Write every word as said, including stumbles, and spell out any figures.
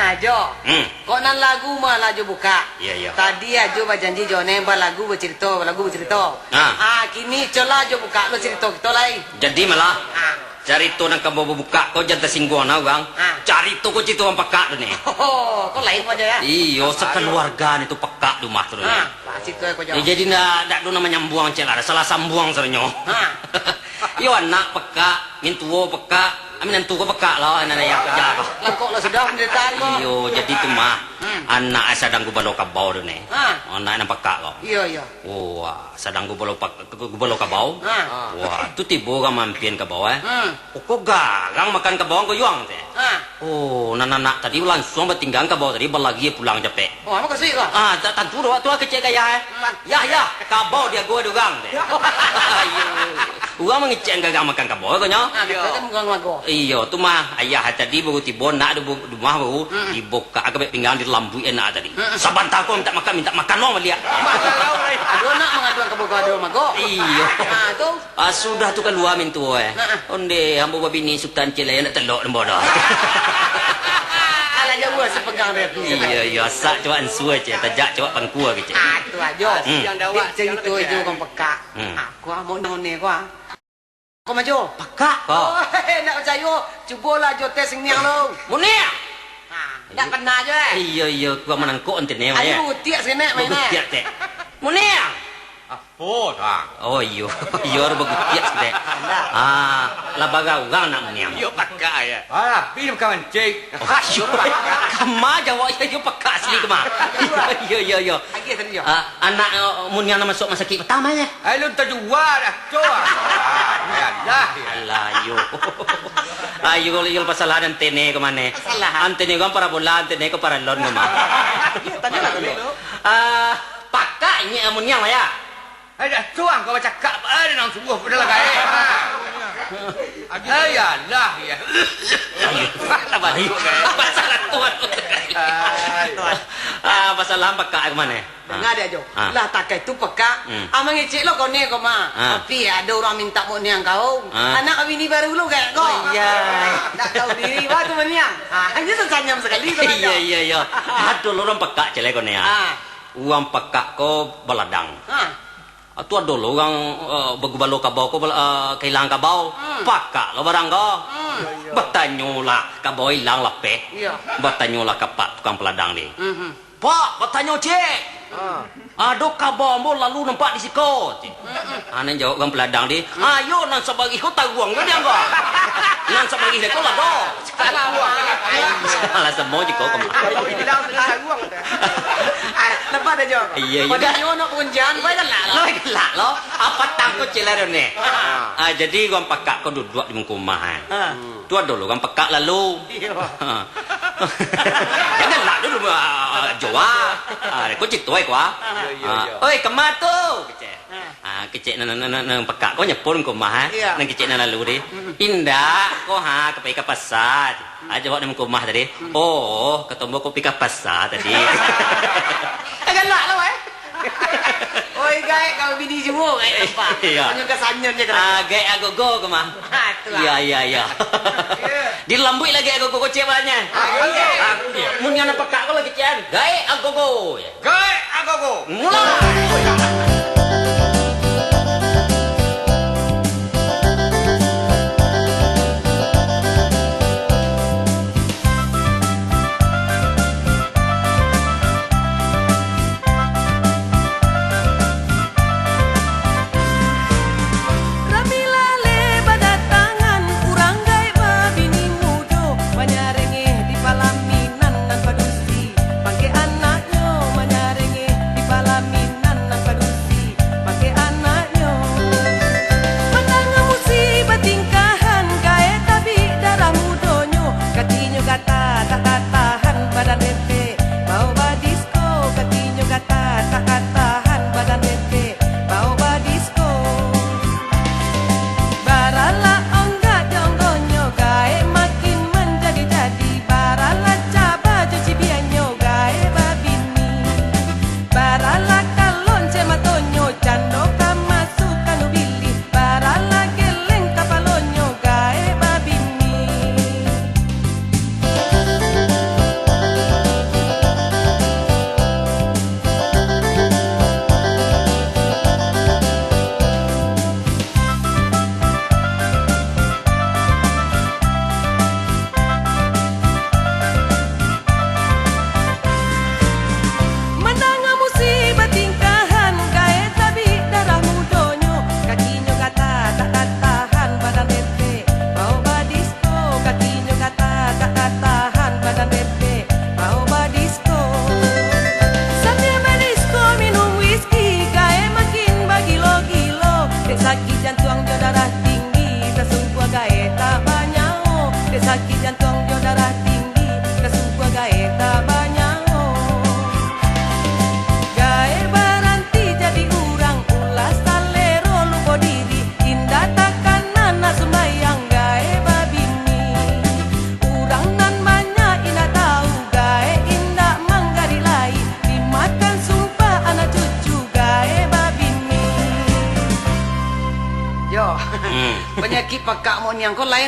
Ajo. Hmm. Kok nan lagu mah lah jo bukak. Iyo, iyo. Tadi Ajo bajanji jo Neng balagu bacurito, balagu bacurito. Ah. Ah, kini colah jo bukak lo curito kito lai. Jadi malah. Ah. Carito nan ka babukak ko jan tasingguang nah urang. Ah. Carito ko carito urang pakak tu ni. Oh, ko lain ko Ajo ya? Iyo, sakaluarga ni tu pakak di rumah tu ni. Ah, pasti tu Ajo. Ya, jadi ndak, ndak ado nan manyambuang cek lah, salah sambuang sadonyo. Ah. Iyo, anak pakak, mintuo pakak, minantu ko pakak lah, anak-anak yang kerja ko. Langkok lah sudah penderitaan ko. Iyo, jadi tu mah. Hmm. Anak sadang gubalo kabau tu ni. Ha. Anak nan pakak ko. Iyo, iyo. Wah, sadang gubalo pak-, gubalo kabau. Ha. Wah, tu tibo urang mampian kabau, eh. Hmm. Oh, ko garang makan kabau ko yuang tu. Ha. Oh, nan anak tadi langsuang batinggang kabau tadi, balari pulang capek. Oh, apo mukasuik ko? Ah, tak tantu doh, tu kecek gaya, eh. Hmm. Yah, yah, kabau diago dek urang tu. Ayo. Urang mangecek garang makan kabau, ko nyo? Ah, kata kan urang lago. Iyo, tu mah, ayah tadi baru tibo, nak di bu-, rumah baru, hmm, dibukak ka bek pinggang, dilambuik anak tadi. Hmm. Sabanta ko mintak makan, mintak makan lo baliak. Ado nak mangaduan kabau ka ado mago. Iyo. Ah, tu. Ah, sudah tu kalua mintuo, eh. Nah. Onde, ambo babini sutan cek lai, nak telok dembo doh. Alah jauah si pegang dia. Iyo, iyo, asak cowak ansua cek, tajak cowak pangkua kecek. Ah, tu Ajo. Hmm. Dek carito Ajo urang pakak. Hmm. Aku ah, mau none ko ah. Ko mah Jo. Pakak ko. Oh, ndak picayo. Cubolah Jo tes niang lo. Muniang. Ha, ndak pernah Jo, eh. Iyo, iyo, kuah manangkok ente ni, Ayo, ya. Gutiak sinek main, eh. Gutiak, tek. Muniang. Apo, Bang? Oh, iyo. Iyo, baru bagutiak sinek. Ndak. Ah, lah barang nak muniang. Iyo, pakak, ya. Alah, pi bukan mancing. Ayo, kama jawab yo, yo pakak asli kama. Iyo, iyo, iyo. Agih tadi yo. Ah, anak, eh, mun nan masuak rumah sakik patama yo. Ai, lun tajua dah, cua. Ah, ya Allah, ya. Alah, yo. Ayo, kalau iyo pasalahan antene ka mane? Pasalahan. Antene kan parabola, antene ka paralon ka mah. Tadi lah tadi. Ah, pakak inyo mun nan lah yo. Hai, dah tuang kau bacakak, eh, nan sungguh pun dah lah gaek. Hai, alah, ya. Lah batuk, gaek. Pasal tuan. Hai. Ah, pasal lampak ka mane? Dengar dia, Jo. Ah. Lah takai tu pekak. Hmm. Ah, mangecek lo kau ni, kau mah. Ah. Tapi ado urang mintak mok niang kau. Ah. Anak kau bini baru lo gaek kau. Oh, iya. Tak tahu diri, wah tu meniang. Ah, hanya sesanyam sekali tu. Iya, iya, iya. Ado lo urang pekak celek kau ni, ah. Ah. Urang pakak ko baladang. Ha. Ah, tu ado lo urang, eh, bagubalo kabau ko bala-, eh, kahilangan kabau. Hmm. Pakak lo barang ko. Hmm. Batanyolah kabau ilang lapeh. Iya. Batanyolah ka pak tukang paladang di. Mhm. "Pak, batanyo cek. Ha. Ado kabau ambo lalu nampak di siko," cek. Mm-mm. Ah, nan jawab urang paladang di, "Ayo, nan sabarih ko taruang jo di anggo. Nan sabarih lai ko lado." Salah samo jiko ko mah. Kalau bilang dengan sarung, dah. Ah, lepas dah, Jo. Iya, iya. Pada nyo nak pengunjan, baik galak lah. Baik galak lo. Apa tangko cila dah ni? Ah. Ah, jadi urang pakak ko duduak di muko rumah, eh. Ah. Tu ado lo urang pakak lalu. Iya. Ah. Galak dulu, ah, Jo, ah. Ah, ko cito, eh, ko, ah. Iya, iya, iya. "Oi, kama tu?" kecek. Ah, kecek nan, nan, nan, nan pakak ko nyepon ko mah, eh. Iya. Nan kecek nan lalu di. Mm-mm. "Indak, ko ha, ka pai ka pasa." Ah, jawab nan ko mah tadi. Mm. "Oh, kato ambo ko pai ka pasa tadi." Galak lah, eh. Oi, gaek kalau bini juo, gaek nampak. Iya. Sanyun ka sanyun je. Ah, gaek agogo ko mah. Ha, tu lah. Iya, iya, iya. Iya. Dilambuik lagi agogo ko cek banyak. Ah, iya. Ah, mun nan pakak ko lagi cian. Gaek agogo. Gaek agogo. Mulai. Rami laleh badatangan, urang gaek babini mudo, manyarengeh di palaminan nan padusi. Pangkek anaknyo manyarengeh di palaminan nan padusi. Jo darah tinggi, tasungkua gaek tak banyaho. Dek sakik jantuang jo darah tinggi, tasungkua gaek tak banyaho. Gaek baranti jadi urang, ulah salero lupo diri. Indak takana nak sumbayang, gaek babini. Urang nan banyak indak tahu, gaek indak manggarik lai. Dimakan sumpah anak cucu, gaek babini. Yo, Hmm. panyakik pakak moniang ko lain